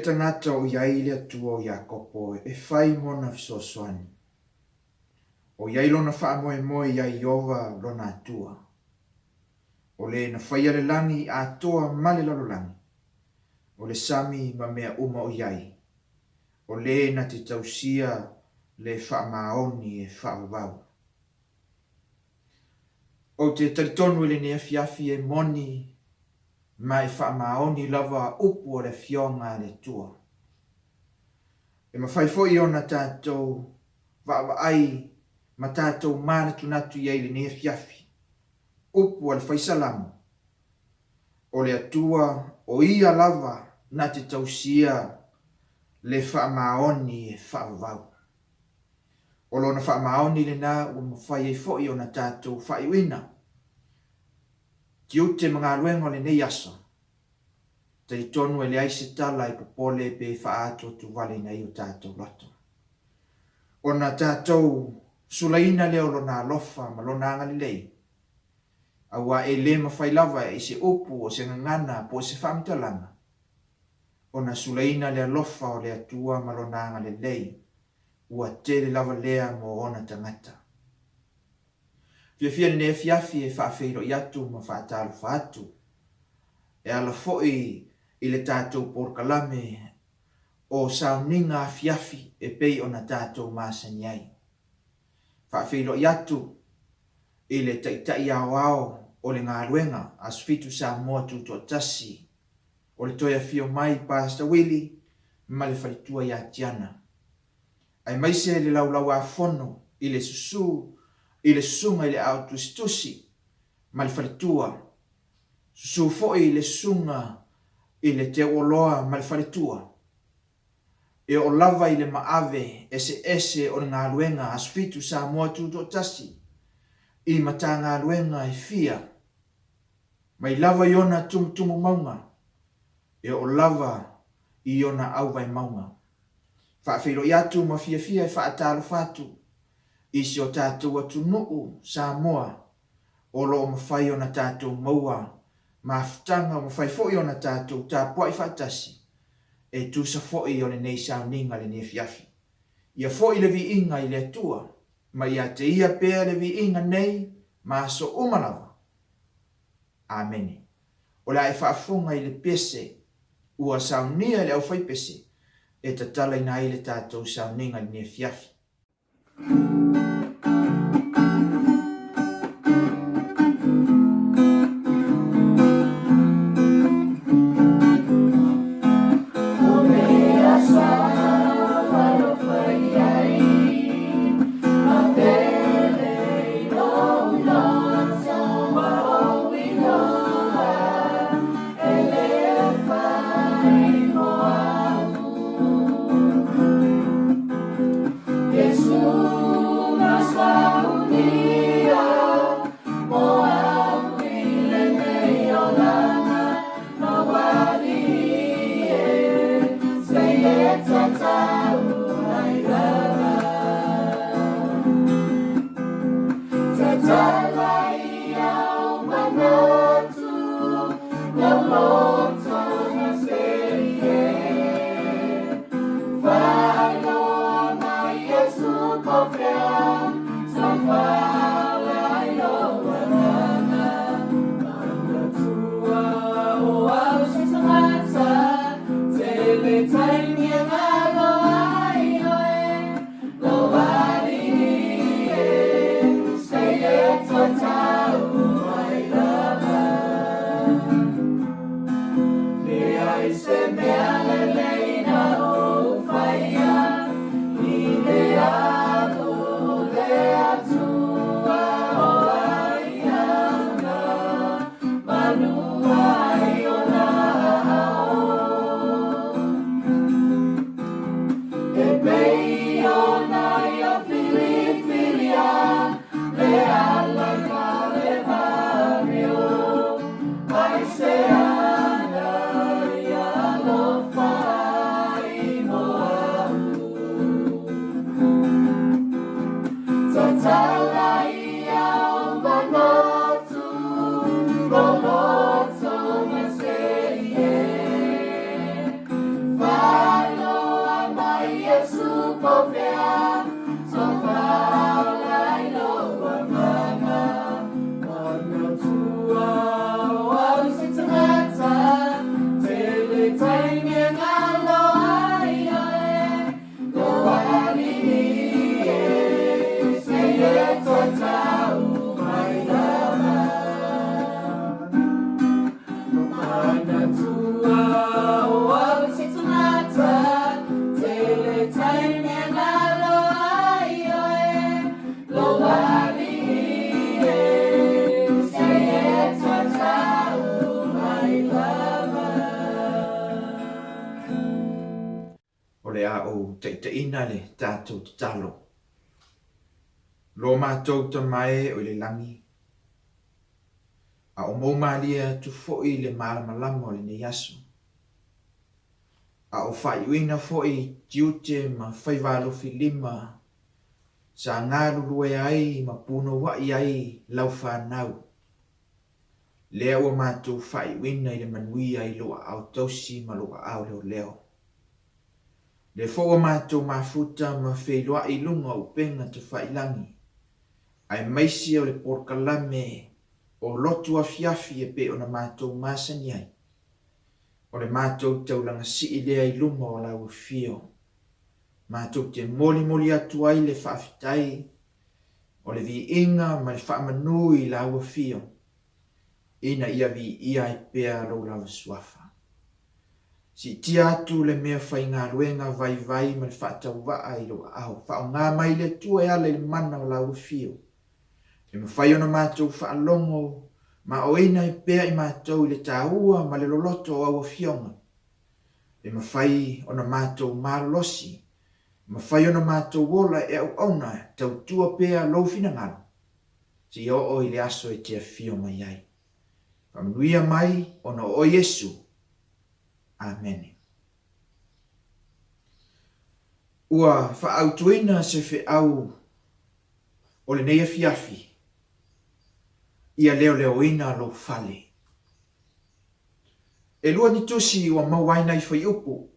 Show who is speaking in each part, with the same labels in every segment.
Speaker 1: tagata o i ai le Atua o Iakopo e fai mona fesoasoani. O i ai lona faamoemoe iā Ieova lona Atua. O le na faia le lagi atoa ma le lalolagi, o le sami ma mea uma o i ai, o le na te tausia le faamaoni e faavavau. Ou te talitonu i lenei afiafi e moni ma e faamaoni lava upu a le Afioga a le Atua. E mafai foi ona tatou vaavaai ma tatou manatunatu i ai i lenei afiafi, upu a le Fai Salamo, O le Atua o Ia lava na te tausia le faamaoni e faavavau. O Lona faamaoni lena ua mafai ai foi ona tatou faaiuina tiute ma galuega o lenei aso. Talitonu e leai se tala e popole pe faaatuatuvaleina ai o tatou loto. Ona tatou sulaina lea o Lona alofa ma Lona agalelei, aua e le mafai lava i se upu o se gagana po o se faamatalaga ona sulaina le alofa o le Atua ma Lona agalelei, ua tele lava lea mo ona tagata. Fiafia lenei afiafi e faafeiloai atu ma faatalofa atu e ala foi i le tatou polokalame o sauniga afiafi e pei ona tatou masani ai. Faafeiloai atu i le Taitai Aoao o le Galuega Aso Fitu Samoa Tutoatasi o le toe afio mai Pastor Willie ma le faletua ia Tiana. Aemaise le laulau-a-fono i le susu i le susuga i le Aao Tusitusi ma le faletua, susu foi i le susuga i le Teuoloa ma le faletua. E oo lava i le maave eseese o le galuega Aso Fitu Samoa Tutoatasi i Matagaluega e fia, mai lava i ona tumutumu mauga, e oo lava i ona auvae mauga. Faafeiloai atu ma fiafia e faatalofa atu i si o tatou atunuu Samoa o lo o mafai ona tatou maua mafutaga o mafai foi ona tatou tapuai faatasi e tusa foi o lenei sauniga lenei afiafi. Ia foi le viiga i le Atua ma ia te Ia pea le viiga nei ma aso uma lava. Amene. O le a e faafofoga i le pese ua saunia e le aufaipese e tatalaina ai le tatou sauniga i lenei afiafi. Faataitaiina le tatou tatalo. Lo matou Tama e o i le lagi, a o mou malie atu foi le malamalama o lenei aso, a o faaiuina foi tiute ma faiva alofi lima sa galulue ai ma punouai ai lau fanau, lea ua matou faaiuina i le manuia i lou aao tausi ma lou aao leoleo. Lea foi ua matou mafuta ma feiloai i luga o upega tafailagi, aemaise o le polokalame o lotu afiafi e pei ona matou masani ai, o le matou taulaga sii lea i luma o lau afio. Matou te molimoli atu ai le faafetai o le viiga ma le faamanu i lau afio, ina ia viia ai pea lou lava suafa. Siitia atu le mea faigaluega vaivai ma le faatauvaa i lou aao. Faaaoga mai le Atua e ala i le mana o lau afio, e mafai ona matou faalogo ma aoina ai pea i matou i le taua ma le loloto o au afioga, e mafai ona matou malolosi, e mafai ona matou ola e auauna tautua pea lou finagalo, seia oo i le aso e te afio mai ai. Faamanuia mai ona o oe Iesu. Amene. Ua faaautuina se feau o lenei afiafi ia leoleoina lou fale. E lua ni tusi ua maua ai nai fuaiupu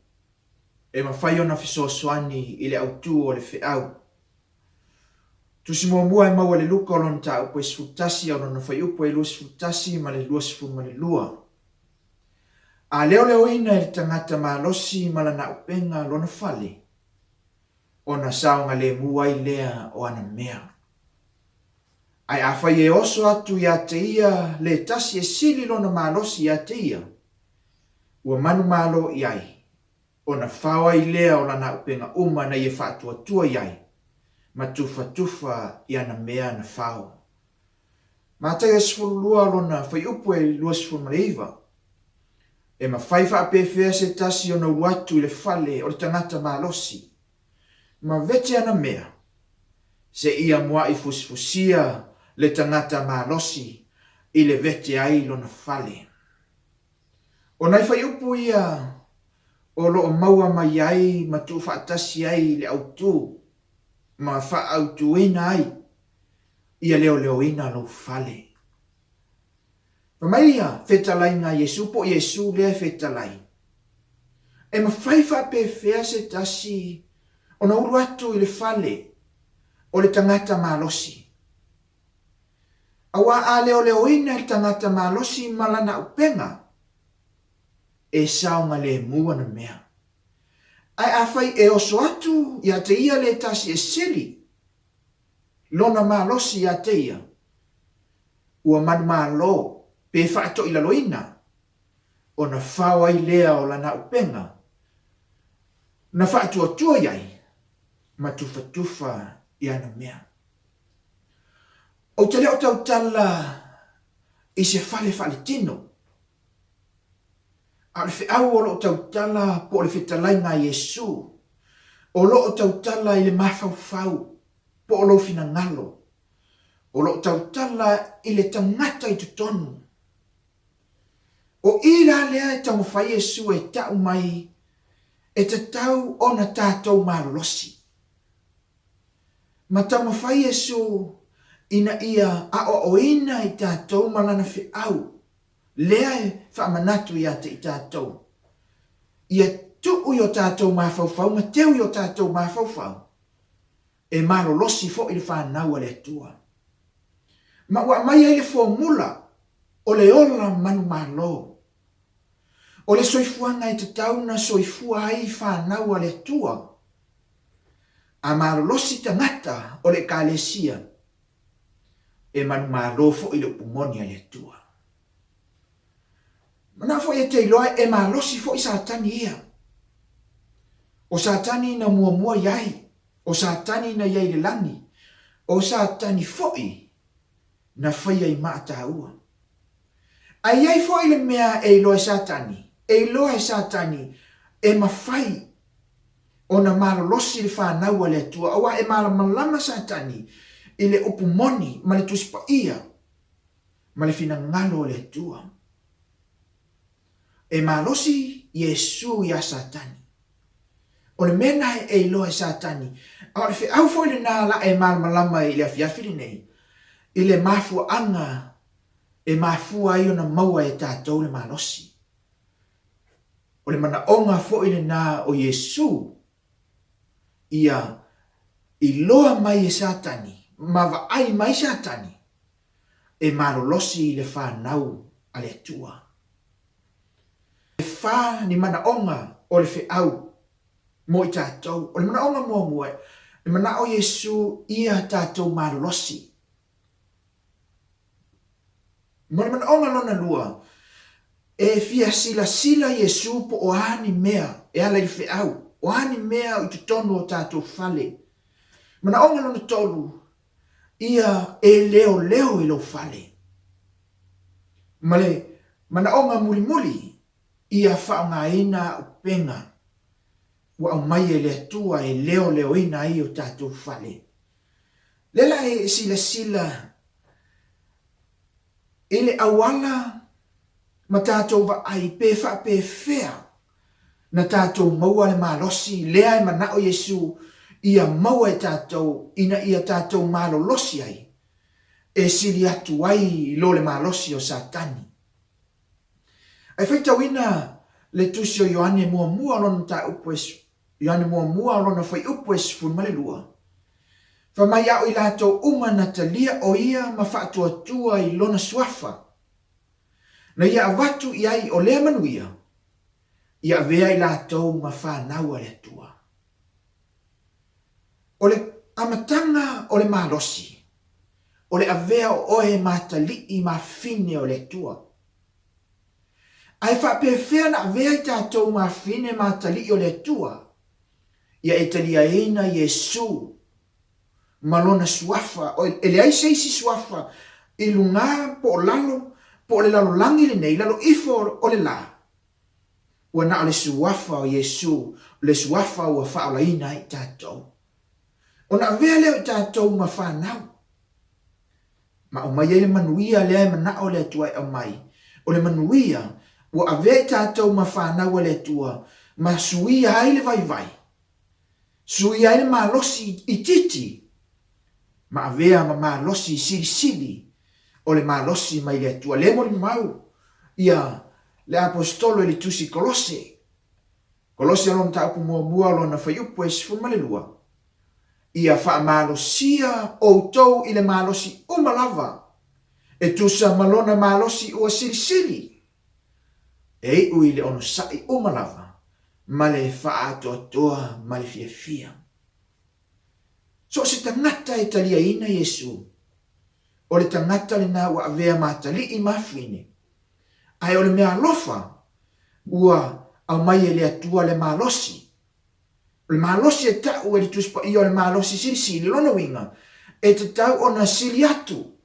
Speaker 1: e mafai ona fesoasoani i le autu o le feau. Tusi muamua e maua i le Luka o lona mataupu e 11 a o lona fuaiupu e 21 ma le 22. A leoleoina e le tagata malosi ma lana auupega lona fale, ona saogalemu ai lea o ana mea. Ae afai e oso atu ia te ia le tasi e sili lona malosi ia te ia, ua manumalo i ai, ona fao ai lea o lana auupega uma na ia faatuatua i ai, ma tufatufa i ana mea na fao. Mataio 12 lona fuaiupu e 29. E mafai faapefea se tasi ona ulu atu i le fale o le tagata malosi, ma vete ana mea, seia mua'i fusifusia le tagata malosi i le vete ai lona fale. O nai fuaiupu ia o lo o maua mai ai ma tuufaatasi ai le autu ma faaautuina ai ia leoleoina lou fale. Fai mai ia fetalaiga a Iesu po o Iesu lea e fetalai, E mafai faapefea se tasi ona ulu atu i le fale o le tagata malosi? Aua a leoleoina e le tagata malosi ma lana auupega, e saogalemu ana mea. Ae afai e oso atu ia te ia le tasi e sili lona malosi ia te ia, ua manumalo pe faatoilaloina, ona fao ai lea o lana auupega na faatuatua i ai ma tufatufa i ana mea. Ou te le o tautala i se fale faaletino, a o le feau o lo o tautala po o le fetalaiga a Iesu, o lo o tautala i le mafaufau po o lou finagalo, o lo o tautala i le tagata i totonu. O i la lea e taumafai Iesu e tau mai e tatau ona tatou malolosi. Ma taumafai Iesu ina ia aoaoina i tatou ma lana feau, lea e faamanatu ia te i tatou, ia tuu i o tatou mafaufau ma teu i o tatou mafaufau, e malolosi foi le fanau a le Atua. Ma ua aumai ai le formula o le ola manumalo. O le soifuaga e tatau ona soifua ai fanau a le Atua. A malolosi tagata o le Ekalesia, e manumalo foi le upu moni a le Atua. Manao foi e te iloa e malosi foi Satani ia. O Satani na muamua i ai, o Satani na i ai i le lagi, o Satani foi na faia i maa taua. Ae i ai foi le mea e iloa e Satani, e iloa e Satani e mafai. ona malolosi le fanau a le Atua, aua e malamalama Satani i le upu moni ma le Tusi Paia ma le finagalo o le Atua. E malosi Iesu iā Satani. O le mea nae e iloa e Satani, a o le feau foi lenā la e malamalama i le afiafi lenei, i le mafuaaga e mafua ai ona maua e tatou le malosi. O le manaoga foi lenā o Iesu, ia iloa mai e Satani ma vaai mai Satani e malolosi i le fanau a le Atua. E fa ni manaoga o le feau mo i tatou. O le manaoga muamua, e manao Iesu ia tatou malolosi. Ma le manaoga lona lua, e fia silasila Iesu po o a ni mea e ala i le feau, o a ni mea i totonu o tatou fale. Manaoga lona tolu, ia e leoleo i lou fale. Ma le manaoga mulimuli, ia faaaogaina auupega ua aumai e le Atua e leoleoina ai o tatou fale. Lea la e silasila i le auala ma tatou vaai pe faapefea na tatou maua le malosi lea e manao Iesu ia maua e tatou ina ia tatou malolosi ai e sili atu ai i lo le malosi o Satani. Ae faitauina le tusi o Ioane muamua lona mataupu e Ioane muamua lona fuaiupu e 12. Fai mai a o i latou uma na talia o ia ma faatuatua i lona suafa, na ia avatu i ai o lea manuia, ia avea i latou ma fanau a le Atua. O le amataga o le malosi, o le avea o oe ma atalii mafine o le Atua. Ae faapefea na avea i tatou mafine ma atalii o le Atua, ia e taliaina Iesu ma lona suafa, e leai se isi suafa i luga po o lalo po o le lalolagi lenei, lalo ifo o le la, ua na o le suafa o Iesu, le suafa ua faaolaina ai i tatou. Ona avea lea o i tatou ma fanau, ma aumai ai le manuia lea e manao le Atua e aumai, o le manuia ua avea i tatou ma fanau a le Atua ma suia ai le vaivai, suia ai le malosi itiiti, ma avea ma malosi silisili o le malosi mai le Atua. Lea e molimau ia le Aposetolo i le Tusi Kolose, Kolose lona mataupu muamua lona fuaiupu e 12, Ia faamalosia outou i le malosi uma lava, e tusa ma lona malosi ua silisili, e iu i le onosai uma lava ma le faaatoatoa ma le fiafia. So o se tagata e taliaina Iesu, o le tagata lena ua avea ma atalii ma afine, ae o le mea alofa ua aumai e le Atua le malosi. O le malosi e ta'u e le Tusi Paia o le malosi silisili, lona uiga, e tatau ona sili atu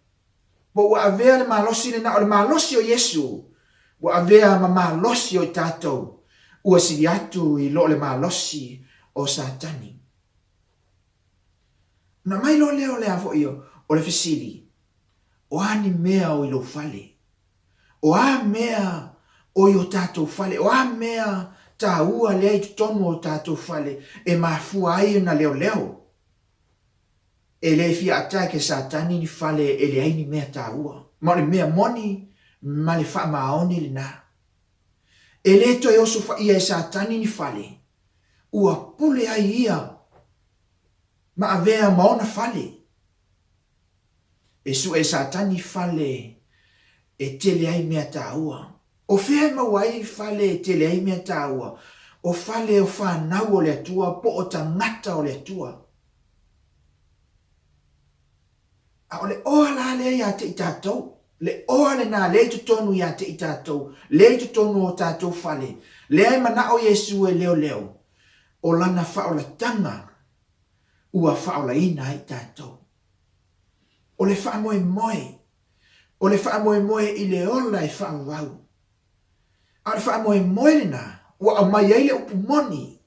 Speaker 1: po ua avea le malosi lena o le malosi o Iesu, ua avea ma malosi o i tatou, ua sili atu i lo le malosi o Satani. Ona aumai loa lea o le a foi o le fesili, O a ni mea o i lou fale? O a mea o i o tatou fale? O a mea taua lea i totonu o tatou fale e mafua ai ona leoleo? E le fia attack e Satani ni fale e leai ni mea taua. Ma o le mea moni ma le faamaoni lena. E le toe osofaia e Satani ni fale, ua pule ai ia ma avea ma ona fale. E sue e Satani fale e tele ai mea taua. O fea e maua ai fale e tele ai mea taua? O fale o fanau o le Atua po o tagata o le Atua. A o le oa la lea iā te i tatou, le oa lenā lea i totonu iā te i tatou, lea i totonu o tatou fale, lea e manao Iesu e leoleo, o lana faaolataga ua faaolaina ai tatou. O le faamoemoe, o le faamoemoe i le ola e faavavau. A o le faamoemoe lenā ua aumai ai le upu moni.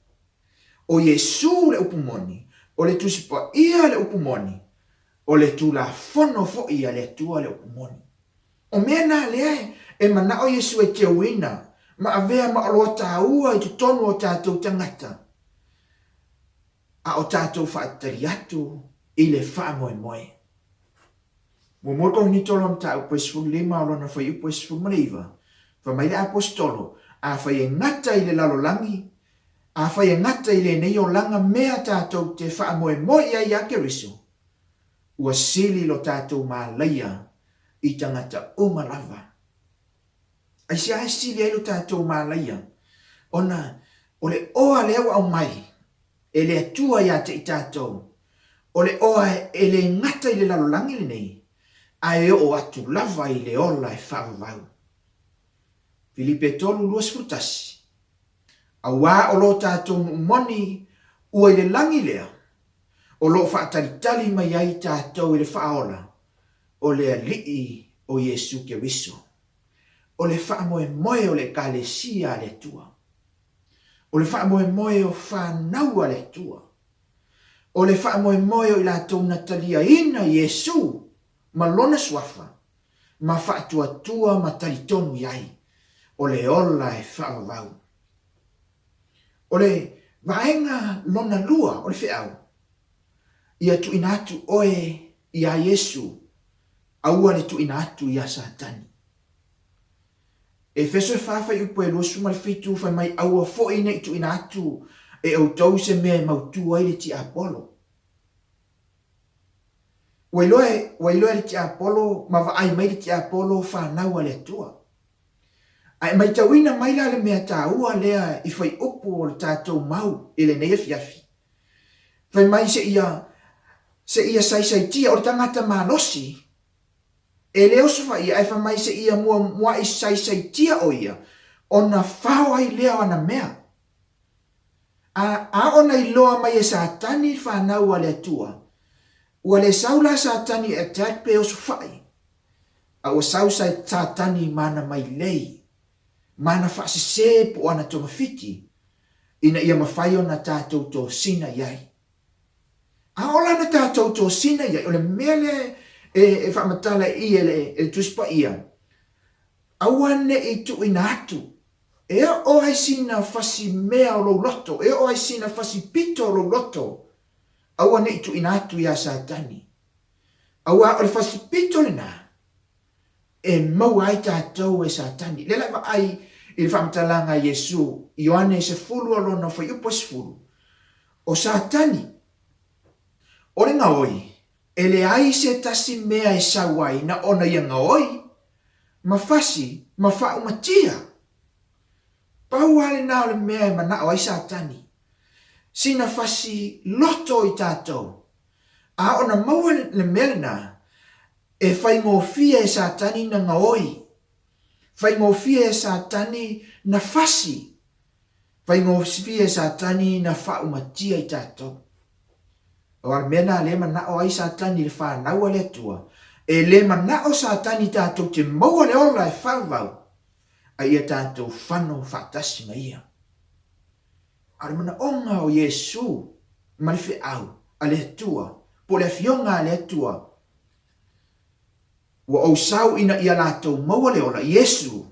Speaker 1: O Iesū le upu moni, o le Tusi Paia le upu moni, o le Tulafono foi a le Atua le upu moni. O mea na lea e manao Iesū e teuina ma avea ma oloa taua i totonu o tatou tagata, a o tatou faatali atu i le faamoemoe. Muamua Korinito lona mataupu e 15 o lona fuaiupu e 19, fai mai le Aposetolo, Afai e gata i le lalolagi, afai e gata i lenei olaga mea tatou te faamoemoe i ai iā Keriso, ua sili lo tatou malaia i tagata uma lava. Aisea e sili ai lo tatou malaia? Ona o le oa lea ua aumai e le Atua ia te i tatou, o le oa e le gata i le lalolagi lenei, ae oo atu lava i le ola e faavavau. Filipe 3:21, Auā o lo tatou nuu moni ua i le lagi lea, o lo o faatalitali mai ai tatou i le Faaola, o le Alii o Iesu Keriso. O le faamoemoe o le Ekalesia a le Atua. O le faamoemoe o fanau a le Atua. O le faamoemoe o i latou na taliaina Iesu ma Lona Suafa ma faatuatua ma talitonu i ai, o le ola e faavavau. O le vaega lona lua o le feau, ia tuuina atu oe iā Iesu, aua le tuuina atu iā Satani. Efeso e fa fuaiupu e 27 fai mai aua foi ne i tuuina atu e outou se mea e mautu ai le tiapolo. Ua iloa e, ua iloa e le tiapolo ma vaai mai le tiapolo fanau a le Atua. A e maitauina mai la le mea taua lea i fuaiupu o le tatou mau i lenei afiafi. Fai mai seia, seia saisaitia o le tagata malosi E le osofaia ae fai mai seia muamua'i saisaitia o ia, ona fao ai lea o ana mea. A, a ona iloa mai e Satani le fanau a le Atua, ua le sau la Satani e attack pe osofa'i, a ua sau Satani ma ana mailei, ma ana faasese po o ana togafiti, ina ia mafai ona tatou tosina i ai. A o lana tatou tosina i ai, o le mea lea e faamatala i i e le Tusi Paia, aua ne i tuuina atu e oo ai sina fasi mea o lou loto, e oo ai sina fasi pito o lou loto, aua ne i tuuina atu iā Satani. Aua o le fasi pito lenā e maua ai tatou e Satani. Lea la e vaai i le faamatalaga a Iesu, Ioane 10 o lona fuaiupu e 10, O Satani, o le gaoi, e leai se tasi mea e sau ai na ona ia gaoi, ma fasi, ma faaumatia. Pau lava lenā o le mea e manao ai Satani, sina fasi loto i tatou, a ona maua le mea lenā, e faigofie e Satani na gaoi, faigofie e Satani na fasi, Faigofie e Satani na faaumatia i tatou. Aua o le mea lena lea e manao ai Satani i le fanau a le Atua, e le manao Satani tatou te maua le ola e faavavau, a ia tatou fano faatasi ma ia. A o le manaoga o Iesu ma le feau a le Atua, po o le Afioga a le Atua, ua ou sau ina ia latou maua le ola, Iesu,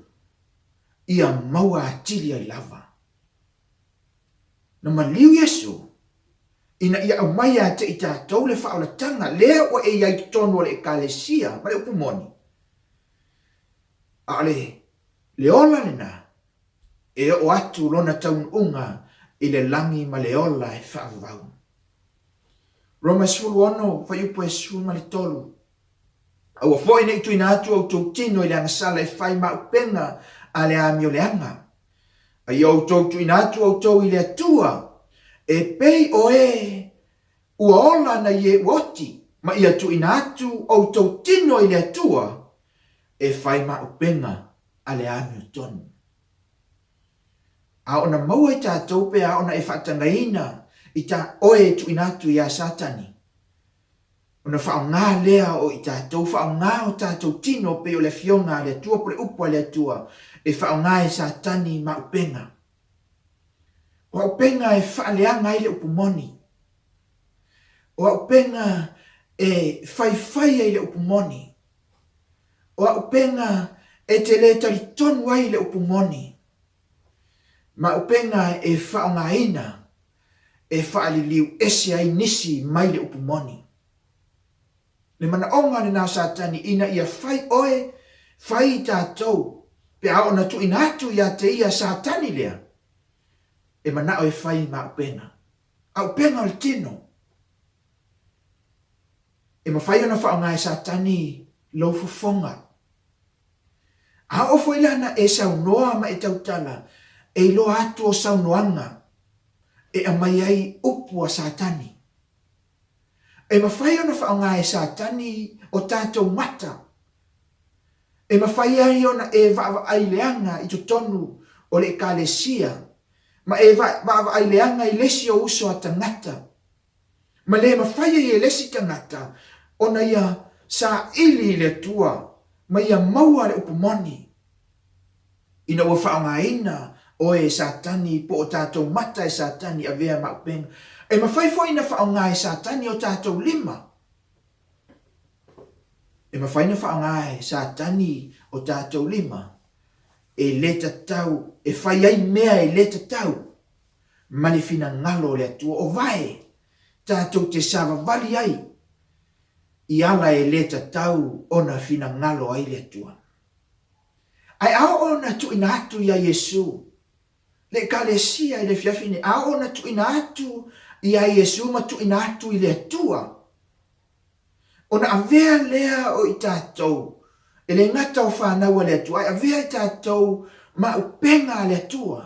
Speaker 1: ia maua atili ai lava. Na maliu Iesu ina ia aumai ia te i tatou le faaolataga lea ua e i ai i totonu o le Ekalesia ma le upu moni, a o le, le ola lena e oo atu lona taunuuga i le lagi ma le ola e faavavau. Roma 16, fuaiupu e 13. Aua foi ne i tuuina atu outou tino i le agasala e fai ma upega a le amioleaga, a ia outou tuuina atu outou i le Atua, e pei o e ua ola nai e ua oti, ma ia tuuina atu outou tino i le Atua, e fai ma upega a le amiotonu. A ona maua i tatou pe a ona e faatagaina i ta oe e tuuina atu iā Satani, Ona faaaoga lea o i tatou, faaaoga o tatou tino pei o le Afioga a le Atua po o le Upu a le Atua e faaaoga e Satani ma upega. O auupega e faaleaga ai le upu moni. O auupega e faifai ai le upu moni. O auupega e te le talitonu ai i le upu moni. Ma auupega e faaaogaina e faaliliu ese ai nisi mai le upu moni. Le manaoga lena o Satani ina ia fai oe, fai i tatou, pe a oo na tuuina atu ia te ia Satani lea, e manao e fai ma auupega. Auupega o le tino. E mafai ona faaaoga e Satani lou fofoga. A oo foi la na e saunoa ma e tautala, e iloa atu o saunoaga e aumai ai upu a Satani. E mafai ona faaaoga e Satani o tatou mata. E mafai ai ona e vaavaai leaga i totonu o le Ekalesia ma e vaavaai leaga i le isi o uso a tagata. Ma le mafai ai e le isi tagata ona ia saili i le Atua ma ia maua le upu moni. Ina ua faaaogaina oe e Satani po o tatou mata e Satani avea ma upega, e mafai foi na faaaoga e Satani o tatou lima. E mafai na faaaoga e Satani o tatou lima e le tatau e fai ai mea e le tatau ma le finagalo o le Atua. O vae tatou te savavali ai i ala e le tatau ona finagalo ai le Atua. Ae a oo ona tuuina atu iā Iesu, le Ekalesia i le afiafi nei, a oo ona tuuina atu iā Iesu ma tuuina atu i le Atua, ona avea lea o i tatou, e le gata o fanau a le Atua, ae avea i tatou ma upega a le Atua.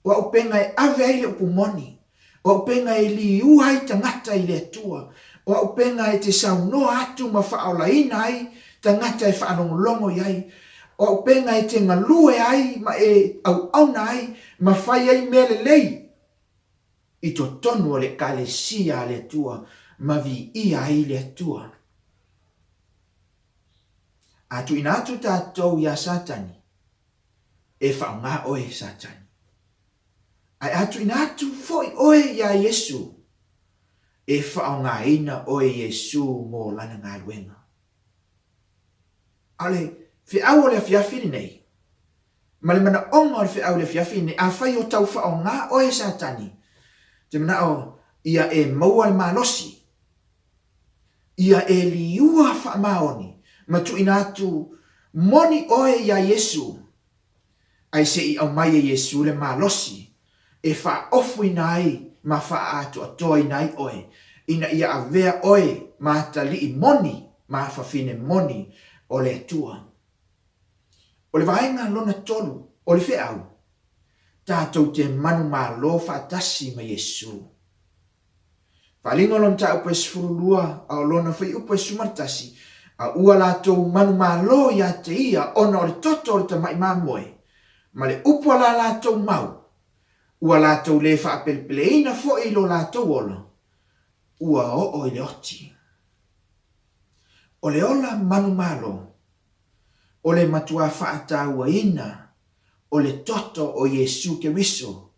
Speaker 1: O auupega e ave ai le upu moni, o auupega e liua ai tagata i le Atua, o auupega e te saunoa atu ma faaolaina ai tagata e faalogologo i ai, o auupega e te galue ai ma e auauna ai ma fai ai mea lelei i totonu o le Ekalesia a le Atua ma viia ai le Atua. A tuuina atu tatou iā Satani, e faaaoga oe e Satani. Ae a tuuina atu foi oe iā Iesu, e faaaogaina oe e Iesu mo Lana galuega. A o le feau o le afiafi lenei, ma le manaoga o le feau i le afiafi lenei, afai o tau faaaoga oe e Satani, ou te manao ia e maua le malosi, ia e liua faamaoni ma tuuina atu moni oe iā Iesu, ae se i aumai e Iesu le malosi e faaofuina ai ma faaatoatoaina ai oe, ina ia avea oe ma atalii moni ma afafine moni o le Atua. O le vaega lona tolu o le feau, tatou te manumalo faatasi ma Iesu. Faaaliga o lona mataupu e 12, a o lona fuaiupu e 11, A ua latou manumalo ia te ia ona o le toto o le tamai mamoe, ma le upu a la latou mau, ua latou le faapelepeleina foi i lo latou ola, ua oo i le oti. O le ola manumalo, o le matuā faatauaina o le toto o Iesu Keriso,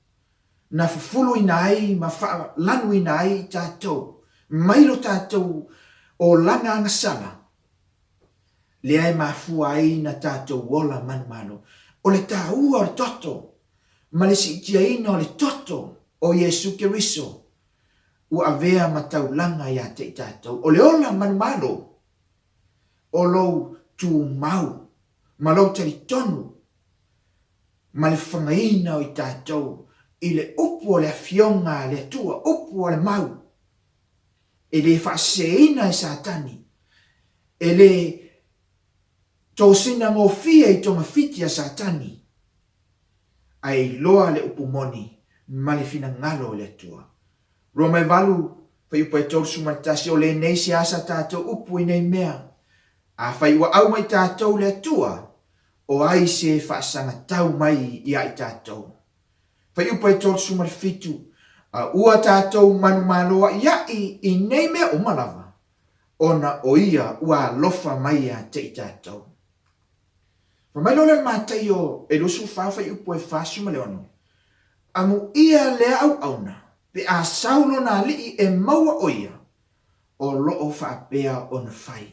Speaker 1: na fufuluina ai ma faalanuina ai i tatou mai lo tatou olaga agasala, lea e mafua ai na tatou ola manumalo. O le taua o le toto ma le siitiaina o le toto o Iesu Keriso ua avea ma taulaga ia te i tatou. O le ola manumalo o lou tumau ma lou talitonu ma le fagaina o i tatou i le upu o le Afioga a le Atua, upu a le mau, e le faaseseina e Satani, e le tosina gofie i togafiti a Satani, ae iloa le upu moni ma le finagalo o le Atua. 28, fuaiupu e 31, O lenei se asa tatou upu i nei mea, Afai ua au mai tatou le Atua, o ai se faasagatau mai ia i tatou? Fuaiupu e 37, A ua tatou manumalo aʻiaʻi i nei mea uma lava, ona o ia ua alofa mai ia te i tatou. Fai mai loa lea o le Mataio e 24 fuaiupu e 46. Amuia lea auauna, pe a sau lona alii e maua ʻo ia, o loo faapea ona fai.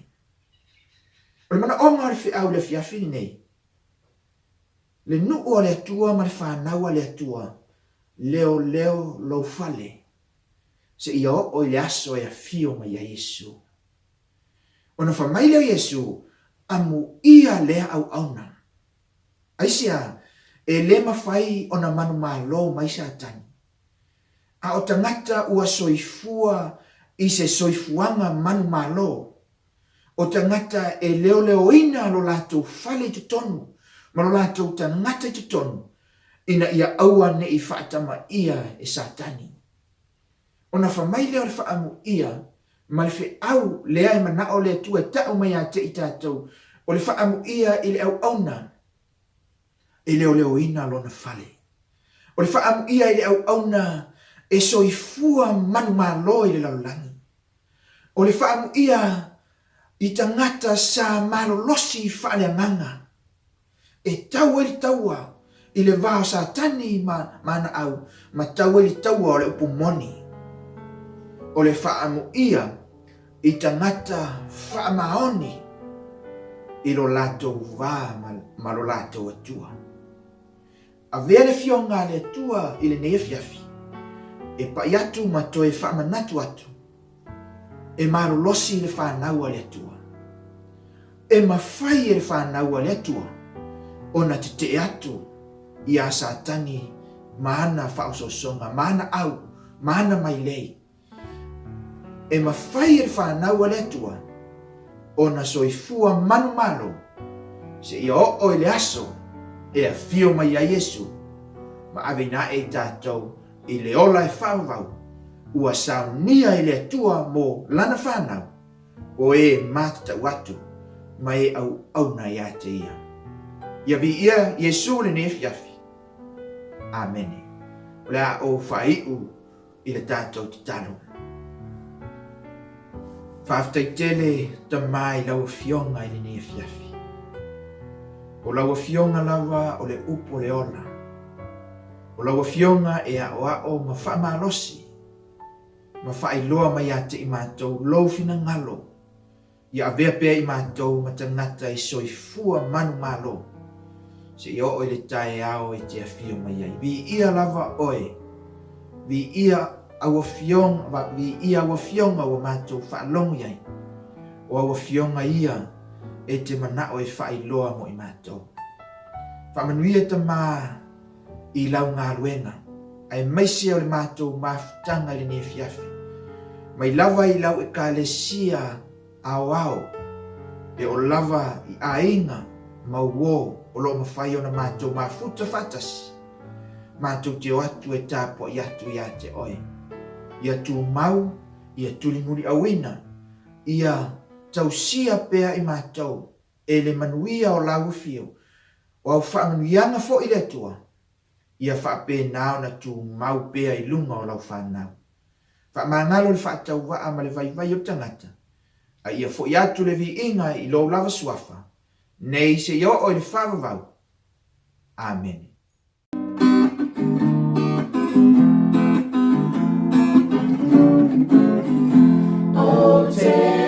Speaker 1: O le manaoga o le feau i le afiafi lenei, le nuu a le Atua ma le fanau a le Atua, leoleo lou fale, seia oo i le aso e afio mai ai Iesu. Ona fai mai lea o Iesu, Amuia lea auauna. Aisea, e le mafai ona manumalo mai Satani. A o tagata ua soifua i se soifuaga manumalo, o tagata e leoleoina lo latou fale i totonu ma lo latou tagata i totonu, ina ia aua ne i faatamaia e Satani. Ona fai mai lea o le faaamuia ma le feau lea e manao le Atua e tau mai ia te i tatou, o le faaamuia i le auauna e leoleoina lona fale. O le faaamuia i le auauna e soifua manumalo i le lalolagi. O le faaamuia i tagata sa malolosi faaleagaga. E tau ai le taua i le va o Satani ma ana au, ma tau ai le taua o le upu moni. O le faaamuia i tagata faamaoni i lo latou va ma lo latou Atua. Avea le Afioga a le Atua i lenei afiafi, e pai atu ma toe faamanatu atu, e malolosi le fanau a le Atua. E mafai e le fanau a le Atua ona tetee atu iā Satani ma ana faaosoosoga, ma ana au, ma ana mailei. E mafai e le fanau a le Atua ona soifua manumalo seia oo i le aso e afio mai ai Iesu ma aveina ae i tatou i le ola e faavavau ua saunia e le Atua mo Lana fanau, o e matatau atu ma e auauna ia te Ia. Ia viia Iesu lenei afiafi. Amene. O le a ou faaiu i le tatou tatalo. Faafetai tele Tama i lau Afioga i lenei afiafi. O lau Afioga lava o le upu o le ola. O lau Afioga e aoao ma faamalosi ma faailoa mai ia te i matou lou finagalo Ia avea pea i matou ma tagata i soifua manumalo, seia oo i le taeao e te afio mai ai. Viia lava Oe, viia au Afioga, viia au Afioga ua matou faalogo i ai, o au Afioga ia e te manao e faailoa mo i matou. Faamanuia Tama i lau galuega, aemaise o le matou mafutaga i lenei afiafi, mai lava i lau Ekalesia aoao, e oo lava i aiga ma uo o lo o mafai ona matou mafuta faatasi, matou te o atu e tapuai atu ia te oe. Ia tumau, ia tulimuliauina, ia tausia pea i matou e le manuia o lau afio, O au faamanuiaga foi le Atua, ia faapena ona tumau pea i luga o lau fanau. Faamagalo le faatauvaa ma le vaivai o le tagata, a ia foi atu le viiga i lou lava suafa, nei seia oo i le faavavau. Amene.
Speaker 2: Ou te.